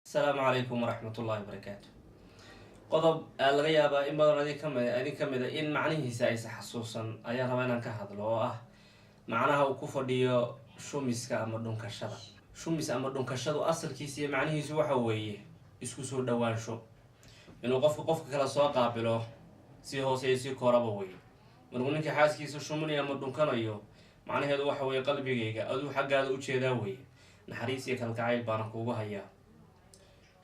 Asalaamu calaykum waraxmatullahi wabarakaatu. Qodob laga yaabaa in badan adin ka mida in macnihiisa aysa xasuusan ayaan rabaa inaan ka hadlo, oo ah macnaha uu ku fadhiyo shumiska ama dhunkashada. Shumis ama dhunkashadu asalkiisa iyo macnihiisu waxa weeye isku soo dhawaansho, inuu qofka qofka kale soo qaabilo, si hoose iyo si koraba wey. Markuu ninka xaaskiisa shuminayo ama dhunkanayo, macnaheedu waxa weeye qalbigayga aduu xaggaada ujeedaa weye, naxariis iyo kalgacayl baana kuugu hayaa.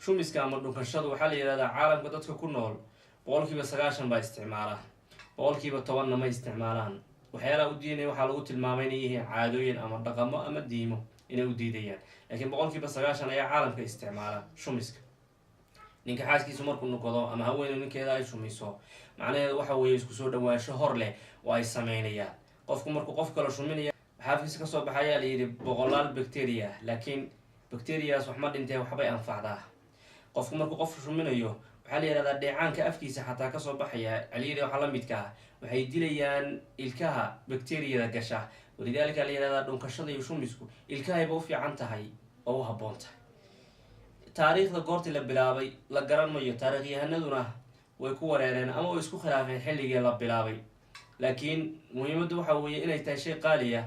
Shumiska ama dhunkashadu waxaa la yihahdaa caalamka dadka ku nool 90% baa isticmaala, 10%-na ma isticmaalaan. Waxyaalaha u diinaya waxaa lagu tilmaamay inay yihiin caadooyin ama dhaqamo ama diimo inay u diidayaan, laakiin 90% ayaa caalamka isticmaala shumiska. Ninka xaaskiisu markuu nuqdo ama haweeney ninkeeda ay shumiso, macnaheedu waxa weeye isku soo dhawaansho hor leh oo ay sameynayaan. Qofku markuu qof kale shuminaya, waxaa afkiisa kasoo baxayaa la yidhi boqolaal bacteria, laakiin bacterias wax ma dhintee, waxbay anfacdaa. Qofku markuu qofku shuminayo, waxaa la yihahdaa dheecaanka afkiisa xataa kasoo baxaya, celiyada waxaa la midka ah, waxay dilayaan ilkaha bacteriyada gasha. Walidaalika la yihahdaa dhunkashada iyo shumisku ilkahayba u fiican tahay oo u habboon tahay. Taariikhda goortii la bilaabay la garan mayo, taariikhyahanaduna way ku wareereen ama way isku khilaafeen xilligii la bilaabay, laakiin muhiimaddu waxa weeye inay tahay shay qaaliya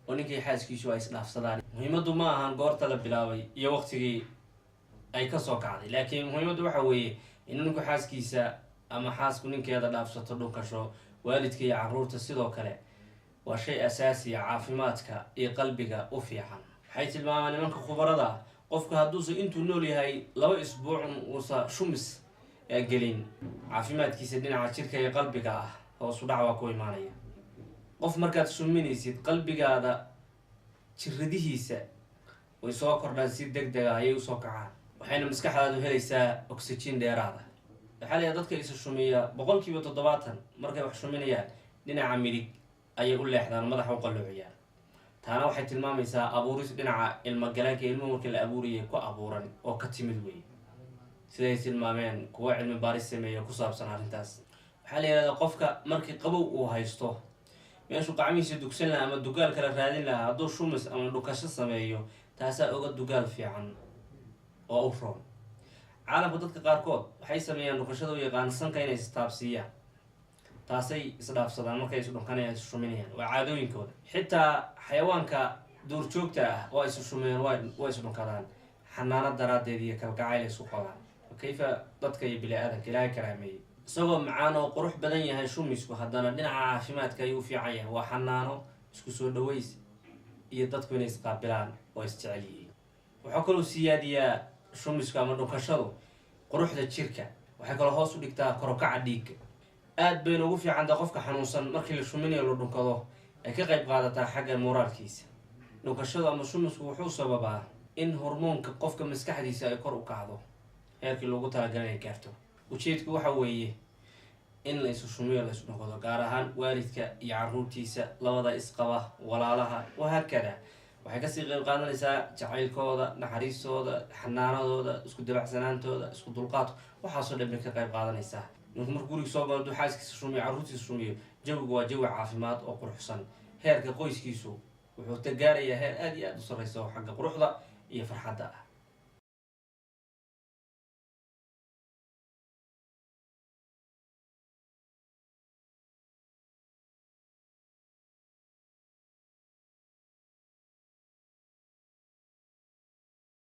oo ninkay xaaskiisu ay isdhaafsadaan. Muhiimaddu ma ahan goorta la bilaabay iyo waqtigii ay kasoo kacday, laakiin muhiimaddu waxa weeye in ninku xaaskiisa ama xaasku ninkeeda dhaafsato dhunkasho. Waalidka iyo caruurta sidoo kale waa shay asaasiya, caafimaadka iyo qalbiga u fiican. Waxay tilmaamaan nimanka khubarada ah, qofku hadduusa intuu nool yahay 2 isbuucun uusa shumis gelin, caafimaadkiisa dhinaca jirka iyo qalbiga ah hoosu dhac waa ku imaanaya. Qof markaad shuminaysid, qalbigaada jiradihiisa way soo kordhaan, si deg dega ayay usoo kacaan, waxayna maskaxdaadu helaysaa oxygen dheeraada. Waxaa la yidhaha dadka isa shumiya 70% markay wax shuminayaan dhinaca midig ayay u leexdaan, madaxa u qalloociyaan. Taana waxay tilmaamaysaa abuuris dhinaca ilmagaleenka, ilmuhu markii la abuurayay ku abuuran oo ka timid wey, siday tilmaameen kuwa cilmi baaris sameeya ku saabsan arrintaas. Waxaa la yihahdaa qofka markii qabow uu haysto, meeshuu qacmihiisa dugsan lahaa ama dugaal kala raadin lahaa, hadduu shumis ama dhukasho sameeyo, taasaa oga dugaal fiican oo u roon. Caalamka dadka qaarkood waxay sameeyaan dhukashada u yaqaan sanka inay istaabsiiyaan, taasay isdhaafsadaan markay isdhunkanayaan, is shuminayaan. Waa caadooyinkooda. Xitaa xayawaanka duurjoogta ah waa isu shumiyaan, waa isdhunkadaan, xanaano daraaddeed iyo kalgacayl isku qabaan. Kayfa dadka iyo bini aadanka Ilaahay karaameeyey? Isagoo macaan oo qurux badan yahay shumisku, haddana dhinaca caafimaadka ayuu u fiican yahay. Waa xanaano, isku soo dhaweys iyo dadku inay isqaabilaan oo isjecel yihiin. Wuxuu kaloo siyaadiyaa shumisku ama dhunkashadu quruxda jirka. Waxay kaloo hoos u dhigtaa korokaca dhiigga. Aad bayna ugu fiicantaa qofka xanuunsan markii la shuminayo, la dhunkado, ay ka qayb qaadataa xagga moraalkiisa. Dhunkashadu ama shumisku wuxuu sababaa in hormoonka qofka maskaxdiisa ay kor u kacdo, heerkii loogu talagalay inay gaarto. Ujeedku waxa weeye in la isu shumiyo, la isu dhunkado, gaar ahaan waalidka iyo caruurtiisa, labada isqaba, walaalaha, wahaakada. Waxay kasii qayb qaadanaysaa jacaylkooda, naxariistooda, xanaanadooda, isku dabacsanaantooda, isku dulqaadka, waxaasoo dhan bay ka qayb qaadanaysaa. Ninku markuu guriga soo galo, haduu xaaskiisa shumiyo, carruurtiisa shumiyo, jawigu waa jawi caafimaad oo quruxsan. Heerka qoyskiisu wuxuu ta gaarayaa heer aada iyo aada u sarreysa oo xagga quruxda iyo farxadda ah.